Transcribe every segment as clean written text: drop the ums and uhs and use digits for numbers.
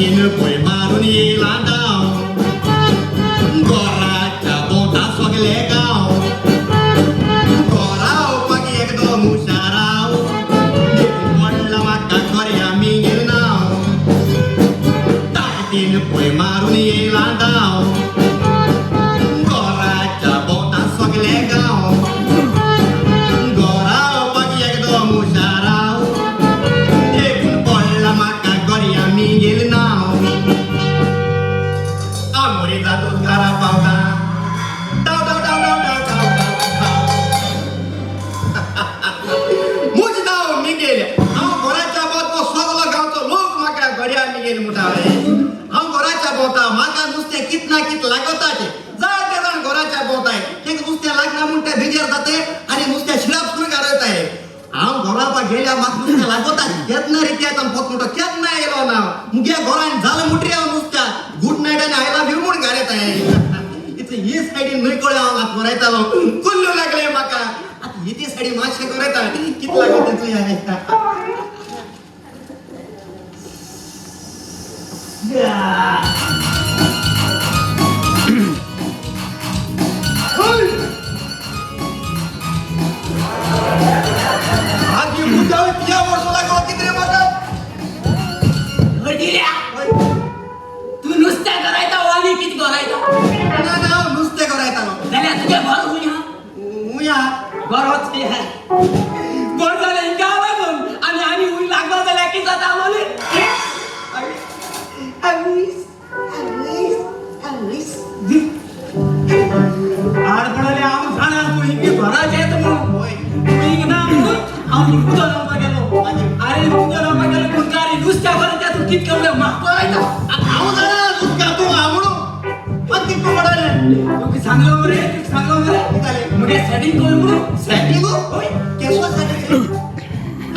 ताकदीन पळय मारून येयला दाव गोराच्या बोटा सगले गांव गोरावपाक एकदम हुशाराव देखून पडला म्हाका खऱ्या मिगेल नांव ताकदीन पळय मारून येयला दाव गोराच्या बोटा सगले गांव गोरावपाक एकदम हुशाराव देखून पडला म्हाका गोऱ्या मिगेल नांव आमोरी जातूच घरा पावता डाव डाव डाव डाव डाव डाव डाव मुज नांव मिगेल. हांव घराच्या बोतो सगलो गांवचो लोक म्हाका घड्या मिगेल म्हणटा. हांव घराच्या भोंवता, म्हाका नुस्तें कित ना कित लागताचे. जायते जाण घराच्या भोंवताय, तेंका नुस्तें लागना म्हूण ते बेजार जाते आनी नुस्तें शिराप सुरू घालयताय. हांव घरापा गेल्या म्हाका नुस्तें लागता केन्ना रे त्या पोत म्हणटा केन्ना येयलो ना मुगे घरान जालें म्हणटरी हांव नुस्त्या गुड नायट आनी I love you म्हूण घालयताय. इतले ही सायडीन न्हय कळ्ळें हांव म्हाका गरयतालो कुल्ल्यो लागले म्हाका. आतां ही ती सायडी मातशें गरयता कित लागता तें. आगी मुद्दाम किया वर्सो लागलो कितें म्हाका. हळदिऱ्या, तूं नुस्तें गरयता आनी कितें गरयता? ना ना, हांव नुस्तें गरयतालो. जाल्यार तुजें घर खंय आहा? उया. बरोच आहा. बरें जालें हिंगा लागून आनी आनी हुंय लागलो जाल्यार कितें जाता आमोले? आड पडले. हांव जाणा तूं हिंगे घराच येता म्हणून. होय. तूं हिंग ना म्हणून हांव हिंग उदक लावपाक गेलो. आरे, उदक लावपाक गेलो पूण कारी नुस्त्या बरें त्या तूं कितकें उलय म्हाका गरयता. हांव जाणा नुस्त्या तूं हा म्हणून मात कितको पडलें. तुका सांगलो मरे, तुका सांगलो मरे. कितें जालें? मुगे सेटिंग कर म्हणून. सेटिंग? होय. केसो सेटिंग?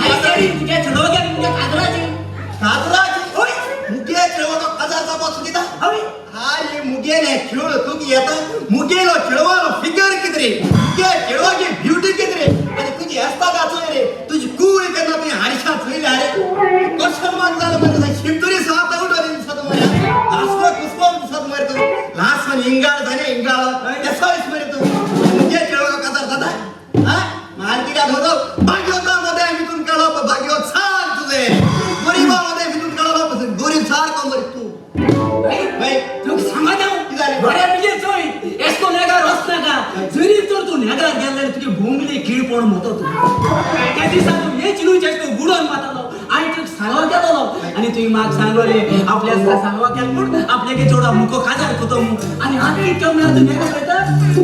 आई सेटिंग तुगे चेडवा गेले मुगे काजराचे. काजराची? होय. मुगे चेडवाचो काजार जावपाक सुदिता. हय. हाय, मुगेले खेळ तुका येता. मुगेलो चेडवालो फिगर कितें रे, मुगे चेडवाची ब्युटी कितें रे आनी तुजी एस्ताद चोय रे, तुजी कूळ केन्ना तुवें हारशां चोयल्या रे? क्वेश्चन मार्क जालो मरे. शिमतरी सात आवट दिसत मरे, लासलो कुसलो दिसत मरे तूं. लासन इंगाळ जाले इंगाळ तेसोच मरे तूं. मुगे चेडवाचो काजार जाता हा मार कित्याक होतो भाग्योता मध्ये भितून काडप भाग्यो छान तुझे गरिबा मध्ये भितून काडप गरीब सारको मरे तूं. हय. तुका सांगत हांव. कितें जालें? बरें तुजें चोय एसको नेगार वचनाका. जरी तर तूं नेगार गेल्ल्यार तुगे बोंगले कीड पडून वता तूं. त्या दिसा तूं हे चिनूचे एसको बुडोन मारतालो आनी तुका सांगो केलोलो आनी तुवें म्हाका सांगलोले आपल्या सांगो केलो म्हूण आपल्यागे चेडवा मुको काजार कोतो म्हूण. आनी आतां कितको म्हळ्यार तूं नेगार वयता.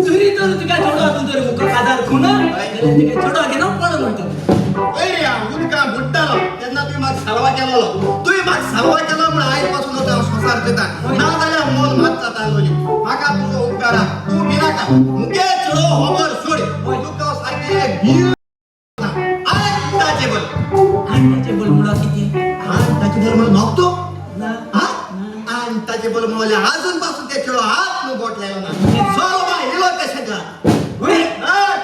जरी तर तुका चेडवा तूं जर मुको काजार खुना जाल्यार तुगे चेडवा घेवन पडून वयता. पयर हांव उदकां बुडटालो तेन्ना तुवें म्हाका साल्वा केलोलो. तुवें म्हाका साल्वा केलो म्हूण आयज पासून आतां हांव संवसार करता ना जाल्यार मोल मात जाता आसलोली. म्हाका तुजो उपकार आहा. तूं भिनाका, मुगे चेडो खबर सोड. तुका हांव सारकें अनटचेबल. अनटचेबल म्हणल्यार कितें? अनटचेबल म्हणून नोकतो. ना. हा, अनटचेबल म्हणल्यार अजून पासून ते चेडो हात न्हू बोट लायलो ना सोलमा इलो कशें. होय.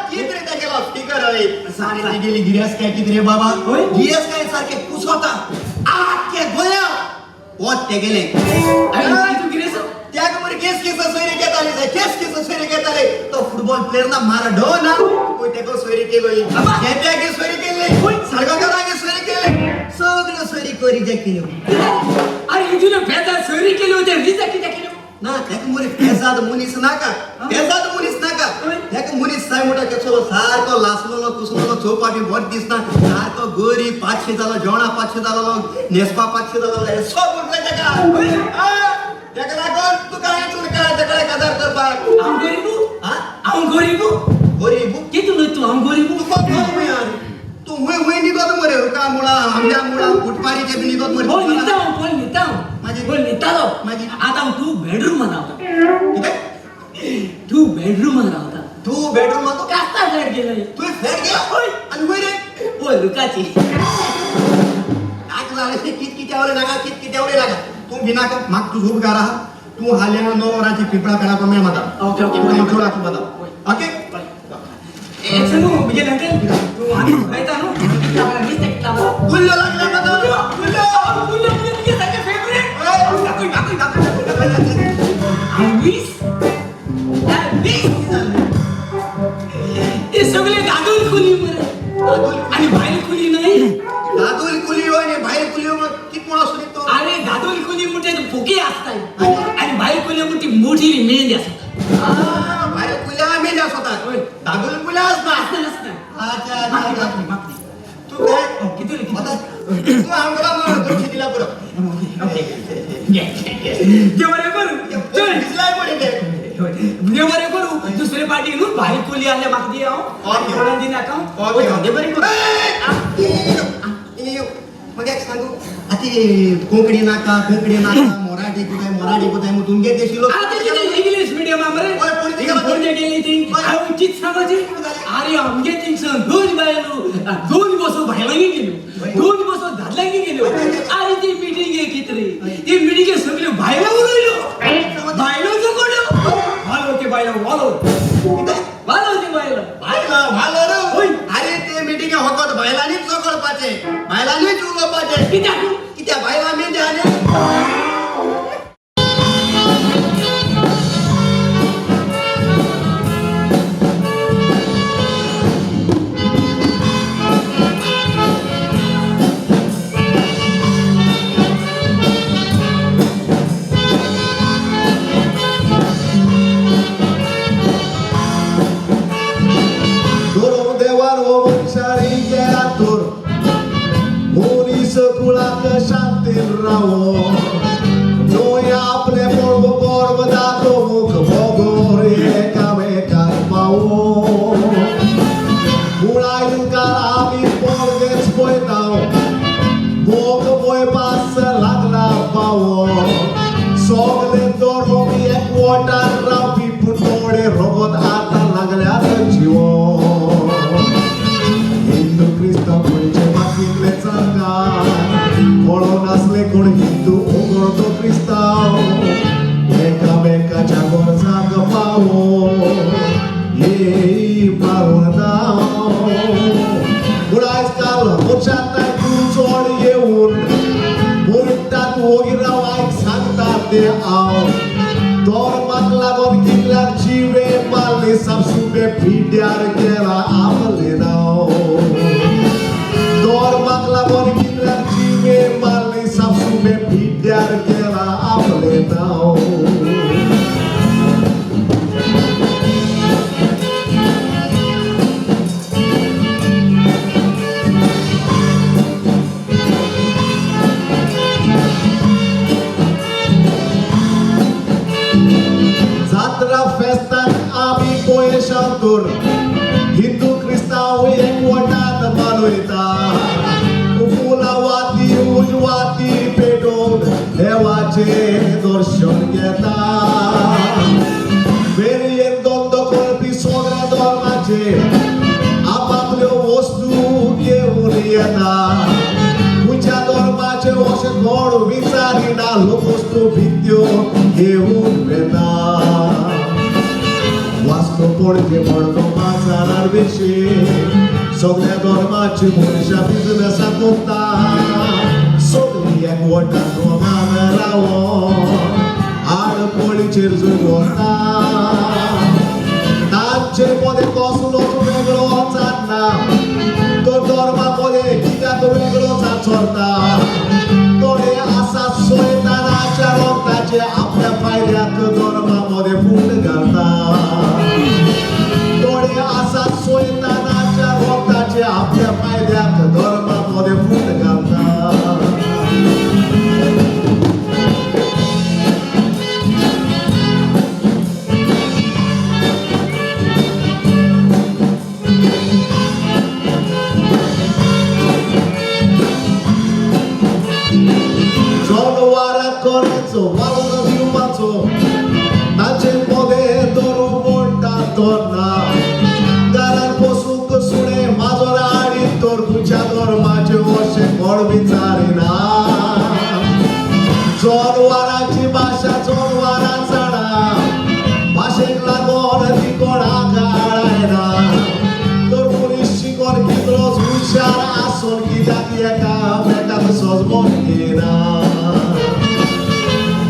कित रे तेगेलो फिगर हय सारे तेगेली गिरेस्तकाय कित रे बाबा. होय? गिरेस्तकाय सारखे कुसोता आख्खे गोंया वत तेगेले. आनी तूं कितें? त्याक मरे केस केस सोयरे घेताले, केस केस सोयरे घेताले. तो फुटबॉल प्लेयर ना माराडोना पळय तेको सोयरी केलो, केप्यागे सोयरी केल्ले, साळगांवकारांगे सोयरी केले, सगळ्यो सोयरी करी जे केल्यो. अरे, तुजें पेजाद सोयरी केल्यो ते रिजा कित्याक केल्यो? ना, तेका मरे पेजाद मनीस नाका, पेजाद मनीस नाका. तेका मनीस जाय म्हणटा केसलो सारको लासलेलो कुसलेलो चोवपाक बी बरो दिसना, सारको गरीब पातशे जालो, जेवणा पातशे जालो, न्हेसपा पातशे जालो, हे सग म्हटलें तेका. हा, तेका लागून तुका हें चुडका तेका काजार करपाक. हांव गरीबू? हा. हांव गरीबू? गरीब. कितें उलयता तूं? हांव गरीबू? तुका कोण यार तूं हुंय हुंय न्हिदत मरे रुका मुळा आंब्या मुळा फुटपारीचे बी न्हिदत मरे. हो, न्हिदता हांव, पयलीं न्हिदता हांव. मागीर? पयलीं न्हिदतालो. मागीर? आतां हांव टू बेडरूमान रावता. कितें? टू बेडरूमान रावता. तूं बेडरूम तूं कास्ता फ्लॅट गेलो. तुवें फ्लॅट गेला? हय. आनी वयर रे? पळय रुकाची. नाक लागले कित कित्यावरे नाका, कित कित्यावरे नाका. तूं भिनाका, म्हाका तुजो उपकार आहा. तूं हाल्या 9 वरांची पिंपळा पेडा मेळ म्हाका. Okay, okay. तुका चोड आसा बाबा. ओके. एक सांगू म्हजे अंकल, तूं आनी उलयता न्हू कितला नुस्तें कितला. कुल्ल्यो लागल्या म्हाका कुल्ल्यो. कुल्ल्यो म्हणजे तुगे सारकें फेवरेट. हय. मोठी मेंदी आसता. बारीक कुल्या मेंदी आसता. हय. दागोल कुल्या आसता. आसना आसना. अच्छा मागणी अच्छा. मागणी मागणी. तू काय किती रे किती? आता तू आमगेला दोनशे दिला पुरो. ओके. घे, घे, घे. देव बरें करूं. चल. दिसलाय पडे ते. देव बरें करूं. दुसरे पाटी न्हू बारीक कोली आहले म्हाका दी हांव. ओके. कोणाक दी नाका. ओके. देव बरें करूं. मग एक सांगू आती कोंकणी नाका कोंकणी नाका मराठी कुठे मराठी कुठे मग तुमगे देशी लोक आता कितें इंग्लीश मिडियम मरे. हय, पणजे गेला. पणजे गेली ती. हय. हांव कित सांगाची. अरे आमगे थिंगसून दोन बायलो दोन बसो बायलांनी गेल्यो दोन बसो दादल्यांनी गेल्यो. अरे ती मिटींग कित रे ती मिटिंगे सगल्यो बायलो उलयल्यो बायलो जगोड्यो वालो ते बायलो वालो वालो ते बायलो बायला वालो रे. हय. अरे ते मिटिंगे होकत बायलांनीच जगडपाचे बायलांनीच उलोवपाचे. कित्याक? कित्या बायलां मेंदी आनी धोरो देवार हो मनशारी गेला तोर मनीस कुळाक शांतीन रावो न्हय आपले पळव पर्व दाखोवंक बगोर एकामेकाक पावो मुळायकार आमी पोरगेच पळयता मोग पळपास लागला पावो सगले धर्म एकवटान रावपी पूण थोडे रगत आतां लागल्यात जिवो. हिंदू क्रिस्तांव खंयचे मातयेंतले चलता कळो नासले कोण हिंदू कोण तो क्रिस्तांव एकामेकाच्या गरजांक पावो ये मारून दाव. पूण आयज काल मनशाक तूं चड येवन म्हणटात वोगी राव आयक सांगता ते हांव धर्माक लागून कितल्याक जिवे मारले सापसुबे पिड्ड्यार केला आपलें नांव. धर्माक लागून कितल्याक जिवे मारले सापसुबे पिड्ड्यार केला आपलें नांव. जात्रा फेस्तान आमी पळयशांतूर हिंदू क्रिस्तांव एकवटान मनयता फुलां वाती उजवाती पेटोवन देवाचें दर्शन घेता. फेरयेन धंदो करपी सगळ्या धर्माचे आपापल्यो वस्तू घेवन येता. खंयच्या धर्माचे अशें कोण विचारिना लोक वस्तू भित्यो घेवन वेता. वास्को पणजे मडगांव बाजारार वेशी सगळ्या धर्माची मनशां बिजनसां करता. सगळीं एकवटान रोमान रावोन आडपळीचेर जगता. तांचे मदें कसलोच वेगळो जातना तो धर्मा मदें कित्याक वेगळो चरता. थोडे आसा सोयतानाच्या रक्ताचे आपल्या फायद्याक धर्मा मदें फूट घालता. थोडे आसा सोयतानाच्या रक्ताचे आपल्या फायद्याक धर्मा मदें फूट घालता. जनवारां कोणाचो वालोर दिवपाचो ताचे मदें धरून म्हणटा तो ना. घरान बसूंक सुणें माजर आनी तर खंयच्या धर्माचें अशें कोण विचारिना. जनवारांची भाशा जनवारां जाणा भाशेक लागून ती कोणाक आडायना. तर मनीस शिकोन कितलोच हुशार आसून कित्याक एकामेकाक सजमोन घेना.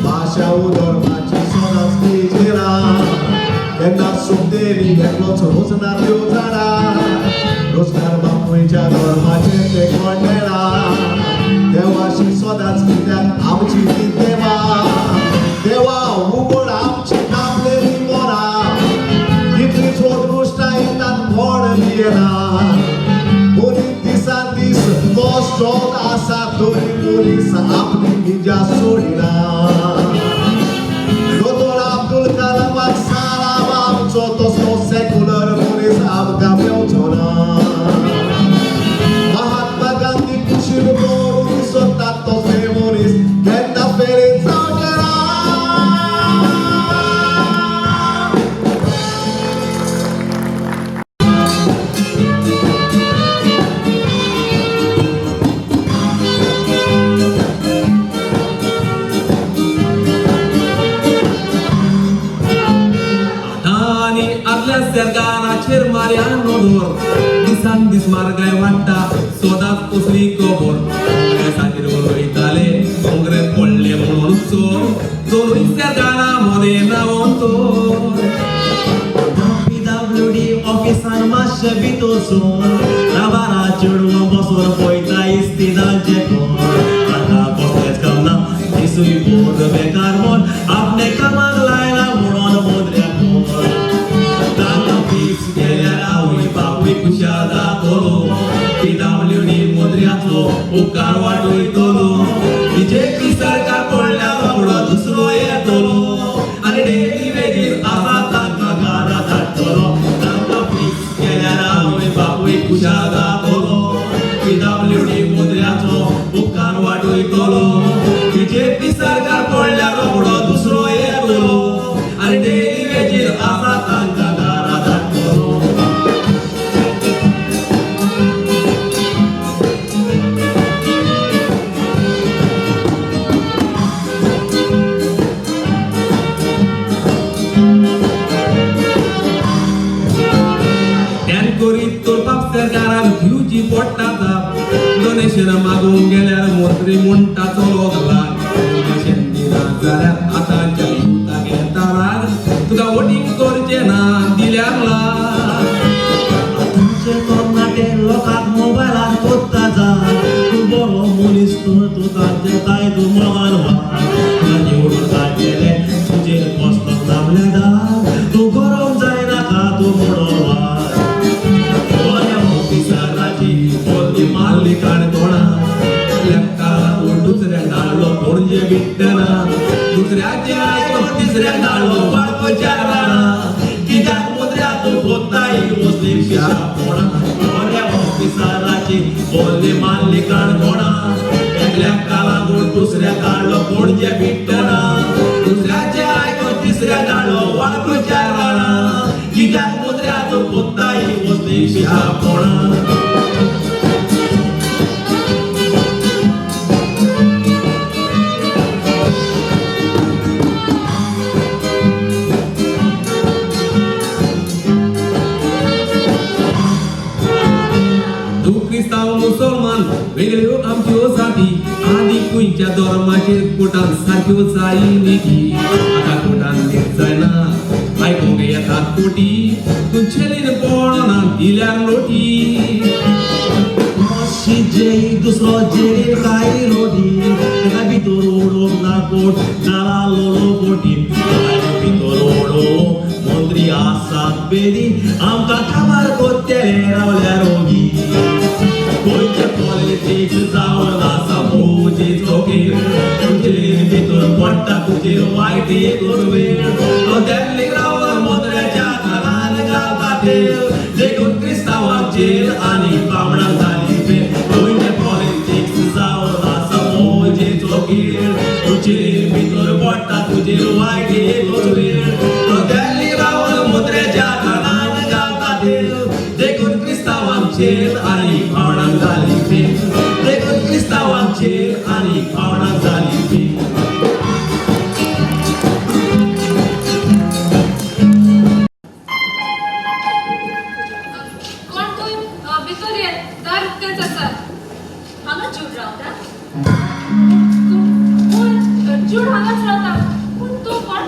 भाशा धर्माची सदांच किजेना केन्ना सुकतेली एकलोच रोजनार त्यो जाणा. रोजगार बापूयच्या धर्माचें तें कोण नेणा. देवाशी सदांच कित्याक आमची ती देवा देवा उगड आमची मनीस आपली निजा सोडिना. दोतोर अब्दुल कलामाक सालाम, आमचो तसो सेक्युलर मनीस आमकां मेवचो ना. महात्मा गांधी कुशीन दवरून सोदतात तसले मनीस केन्ना फेरेन जावचे ना. आनी आदल्या सरकाराचेर मारया नदर, दिसान दीस म्हारगाय वाडटा, सोदाक कसली खबर. काँग्रेसाचेर उलयताले काँग्रेस पडले म्हणून चोर, दोनूय सरकारां मदें नांव PWD ऑफिसान मातशें भितर सर, राबारा चेडवां बसोन पळयता इस्तिदांचें कोण. ताका कसलेंच काम ना, दिसूय भर बेकार मन, आपणे कामाक लायला म्हणून मोदऱ्या कोण. ताका फिक्स केल्यार आवय बापूय खुशाल जातलो, PWD मोदऱ्याचो उपकार वाटयतलो. बीजेपी सरकार पडल्यार बाबडो दुसरो येतलो, आनी डेली वेजीस आसा तांकां घरा धाडटलो. तांकां फिक्स केल्यार आवय बापूय खुशाल जातलो, PWD मोदऱ्याचो उपकार वाटयतलो. बीजेपी सरकार पडल्यार बाबडो दुसरो येतलो, आनी डेली वेजीस आसा तांकां घरा धाडटलो. ध्यान करीत तर बाप सरकाराक दिवची पडटा जाप, डोनेशन मागूंक गेल्यार मंत्री म्हणटा चलोक लाग. डोनेशन दिना जाल्यार आतांच्या युथाक येता राग, तुका वोटींग करचें ना दिल्यार लाग. आतांचे तरणाटे लोकांक मोबायलार कोत्ता जा, तूं बरो मनीस तर तूं तांचे ताय तूं मोगान वाग. तुका निवडून काडलेले तुजेर कसलो दामले दाग, तूं गरम जायनाका तूं म्हणून वाग. बऱ्या ऑफिसराची बोलली मारली काणकोणा, लेफ्टाक दुसऱ्या धाडलो पणजे विट्टना, दुसऱ्याचे आयकून तिसऱ्या धाडलो वाळपच्या राणा. कित्याक मुद्र्या तूं कोत्ताय वसली पिशापणा. बऱ्या ऑफिसराची बोलली मारली काणकोणा, एकल्याक लागून दुसऱ्या धाडलो पणजे विट्टना, दुसऱ्याचे आयकून तिसऱ्या धाडलो वाळपच्या राणा. कित्याक मुद्र्या तूं कोत्ताय वसली पिशापणा. तूं क्रिस्तांव मुसलमान वेगळ्यो आमच्यो जाती, आनी खंयच्या धर्माचेर कोटान सारक्यो जायनी. आतां कोटान नीट जायना आयकूंक येतात कोटी, तूं चेलीन पळोना दिल्यार नोटी. मशीद दुसरो जेरीन काय रोटी, ताका भितर उडोवंक ना कोट जाला लोलो बोटी. भितर उडोवंक मंत्री आसात बेदी, आमकां कामार कोत्तेले रावल्या रोगी. गोंयचे पॉलिटिक्स जावन आसा मोजीचो खेळ, तुजे भितर पडटा तुजेर वायट एकूच वेळ. तो दिल्लीक रावन मोदऱ्याच्या कानार घालता तेल, देखून क्रिस्तांवांक जेल आनी बामणांक जाली फेल. गोंयचे पॉलिटिक्स जावन आसा मोजीचो खेळ, तुजे भितर पडटा तुजेर वायट एकूच वेळ. तो दिल्लीक रावन मोदऱ्याच्या कानार घालता तेल, देखून क्रिस्तांवांक जेल आनी बामणांक जाली फेल. देखून क्रिस्तांवांक जेल आनी बामणांक जाली फेल. कोण तूं? भितर ये, दार उक्तेंच आसा. हांगा जूड रावता? तूं कोण? जूड हांगाच रावता, पूण तूं कोण?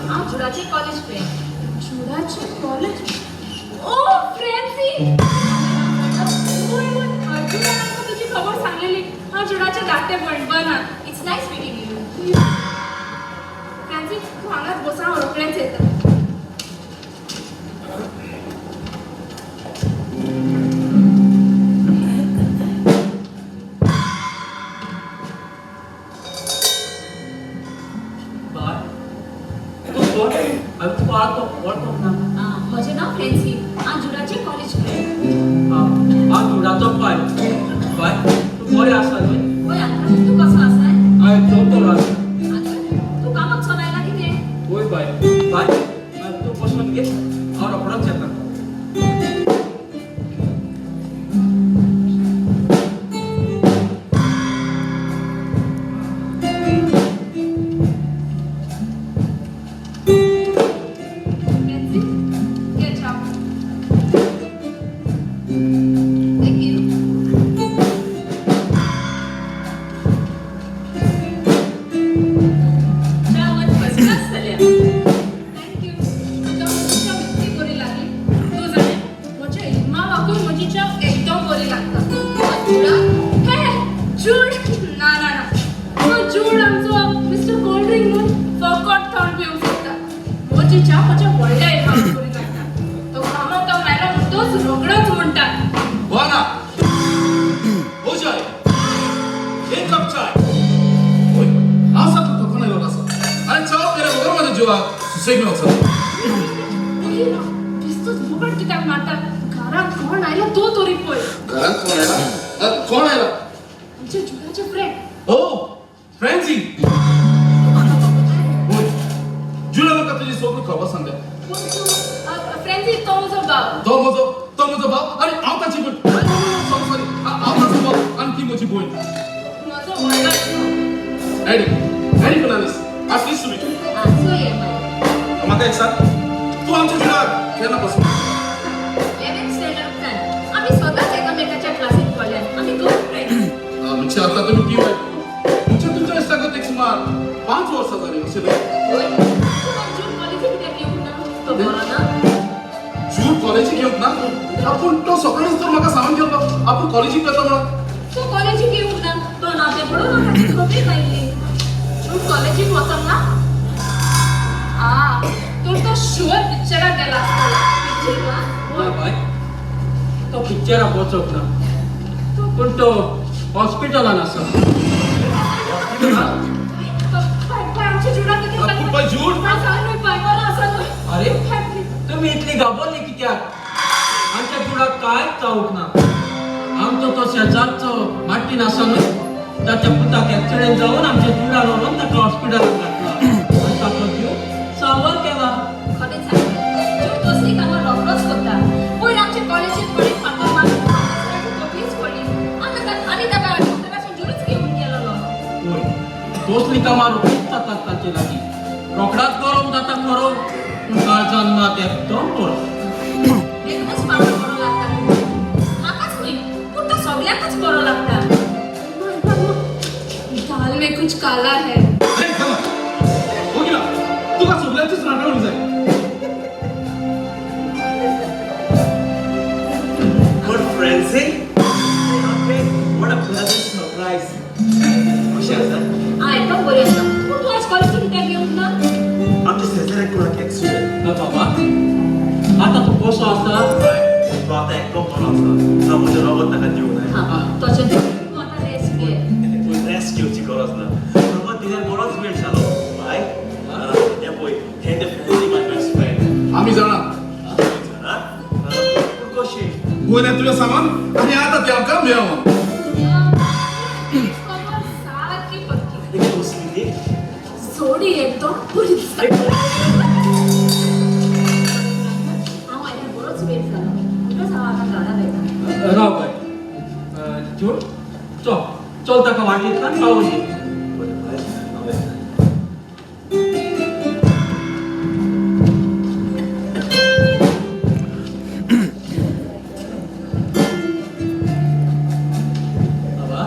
हांव जुडाचें कॉलेज फ्रेंड. जुडाचें कॉलेज? ओ फ्रेंसी! वय वय, जुडान आमकां तुजी खबर सांगलेली. हांव जुडाचें धाकटें भयण बना. It's nice meeting you. Francy, तूं हांगाच बस, हांव रोखडेंच येता. हांवें तुका वळखोंक ना. म्हजें नांव फ्रेन्सी. हांव जुडाचें कॉलेज फ्रेंड. हांव जुडाचो पाय. बाय, तूं बरें आसा न्हय? वय अंकल, तूं कसो आसा? हांव एकदम बरो आसा. तूं कामाक सोन आयला कितें? वय बाय. बाय, तूं बसून घे, हांव रोखडोच येता. फ्रेन्सी, घे च्या. Thank you. च्या मात फर्स्ट क्लास जाल्या. Thank you. तुका म्हजी च्या इतली बरी लागली. तूं जाणें, म्हज्या इमावाकूय म्हजी च्या एकदम बरी लागता. जुडा हे जूड, ना ना ना, तो जूड आमचो मिस्टर कोल्ड ड्रिंक न्हू, फकत थंड पिवंक सोदता. म्हजी च्या म्हज्या व्हडल्या इमावाक बरी लागता. तो कामाक तो मेलो म्हणटोच रोगडोच म्हणटा, वाना हो चाय, एक कप चाय. ओय, आसा तूं थकून आयलो आसा आनी चाव पिल्या बगर म्हज्या जिवाक सुसेग मेवचो. बेश्टोच बोबाट कित्याक मारता? घरांत कोण आयला तो तरी पळय. घरांत कोण आयला? कोण आयला? आमच्या जुडाचे फ्रेंड. ओ फ्रेंजी. ओय जुडा, म्हाका तुजी सगळी खबर सांगल्या. पूण तूं फ्रेंजी, तो म्हजो भाव. तो म्हजो भाव आनी हांव ताची भयण. सॉरी सॉरी, हांव ताचो भाव आनी ती म्हजी भयण. म्हजो व्हडलो. Eddie, Eddie Fernandes, I'm pleased to meet you. So ये बाय. म्हाका एक सांग, तूं आमच्या जुडाक केन्ना पासून? 11th स्टँडर्डान. आमी सदांच एकामेकाच्या क्लासीत पडल्यात. आमी गुड फ्रेंड्स. म्हणजे आतां तुमी टी वाय, म्हणजे तुमच्या इश्टागत एक सुमार 5 वर्सां जालीं, अशें न्हय? वय, पूण जूड कॉलेजीक कित्याक येवंक ना? तो बरो ना? जूड कॉलेजीक येवंक ना? पूण तो सकाळीच तर म्हाका सांगून गेल्लो, आपूण कॉलेजीक वता म्हणून. तो कॉलेजीक येवंक ना, तो ना तें पळोवन म्हाका ताची खबरी आयिल्ली. जूड कॉलेजीक वचोंक ना? आ, तर तो शुअर पिक्चराक गेला आसतलो. पिक्चर ना? ना बाय, तो पिक्चराक वचोंक ना, पूण तो हॉस्पिटलान आसा. बाय, आमच्या जुडाक कितें जालें? बाय, जूड? बाय, सांग न्हय बाय, बरो आसा न्हय? अरे, बाय, please. तुमी इतली घाबरली कित्याक? आमच्या जुडाक कांयच जावंक ना. आमचो तो शेजारचो मार्टीन आसा न्हय, ताच्या पुताक एक्सिडेंट जावन आमच्या जुडान व्हरून ताका हॉस्पिटलांत घातला आनी ताचो जीव साल्वार केला. खरेंच सांगता, जूड तसलीं कामां रोखडोच करता. पयर आमच्या कॉलेजीत कोणी फातर मारून प्रोफेसराची तकलीच पडली आनी ताका डॉक्टराचे जुडूच घेवन गेलोलो. होय, तसलीं कामां रोखडीच जातात ताचे लागीं. रोखडाच गरम जाता खरो, पूण काळजान मात एकदम बरो. एकूच पावट बरो लागता म्हाकाच न्हय, पूण तो सगल्यांकूच बरो लागता. दाल में कुछ काला है. अरे थांबा, ओगी राव. तुका सगळ्यांचीच रांडावणी जाय. Good Frenzy? Okay, what a pleasant surprise. कशें आसा? हांव एकदम बरी आसा, पूण तूं आयज कॉलेजीक कित्याक येवंक ना? आमच्या शेजाऱ्याक कोणाक एक्सिडेंट. ना बाबा, आतां तूं कसो आसा? तो आतां एकदम बरो आसा. ना, म्हजें रगत ताका दिवंक जाय. हां, तशें तूं आतां रेस्ट घे. रेस्ट घेवची गरज ना, रगत दिल्यार बरोच वेळ जालो. बाय, हें पळय, हें तें फ्रेंजी, my best friend. आमी जाणा. पूण कशें? पयलें तुवें सांगून आनी आतां तें आमकां मेळोन. खबर सारकी पक्की. कसली ती? सोडी एकदम बरी दिसता. हांव आयल्यार बरोच वेळ जालो, म्हणटच हांव आतां घरा वयता. राव बाय. जूड, चल चल, ताका वाटेंतल्यान पावोवन दी. बरें बाय, हांव येता. बाबा.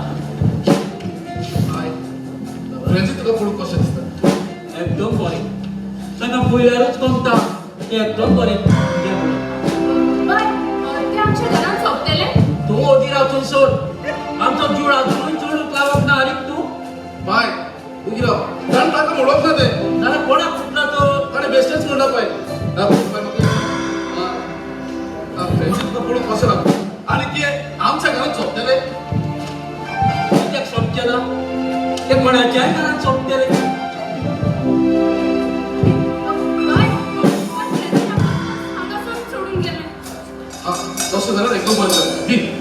बाय फ्रेंजी, तुका पळोवन कशें दिसता? एकदम बरें. ताका पळयल्यारूच कमता तें एकदम बरें घे म्हणून. बाय, ते आमच्या घरान सोंपतले. तूं ओगी राव थंयसर. आमचो जूड अजुनूय चडूंक लावप ना आनी तूं बाय, ओगी राव. ताणें ताका म्हणप ना तें. जाल्यार कोणाक फुटला तो? ताणें बेश्टेंच म्हणलां. पळय, बाय, म्हाका फ्रेंजी, तुका पळोवन कशें लागता आनी ते आमच्या घरांत सोंपतले? कित्याक सोंपचें ना? ते कोणाच्याय घरान सोंपतले. बाय, जाल्यार एकदम बरें जालें. दी.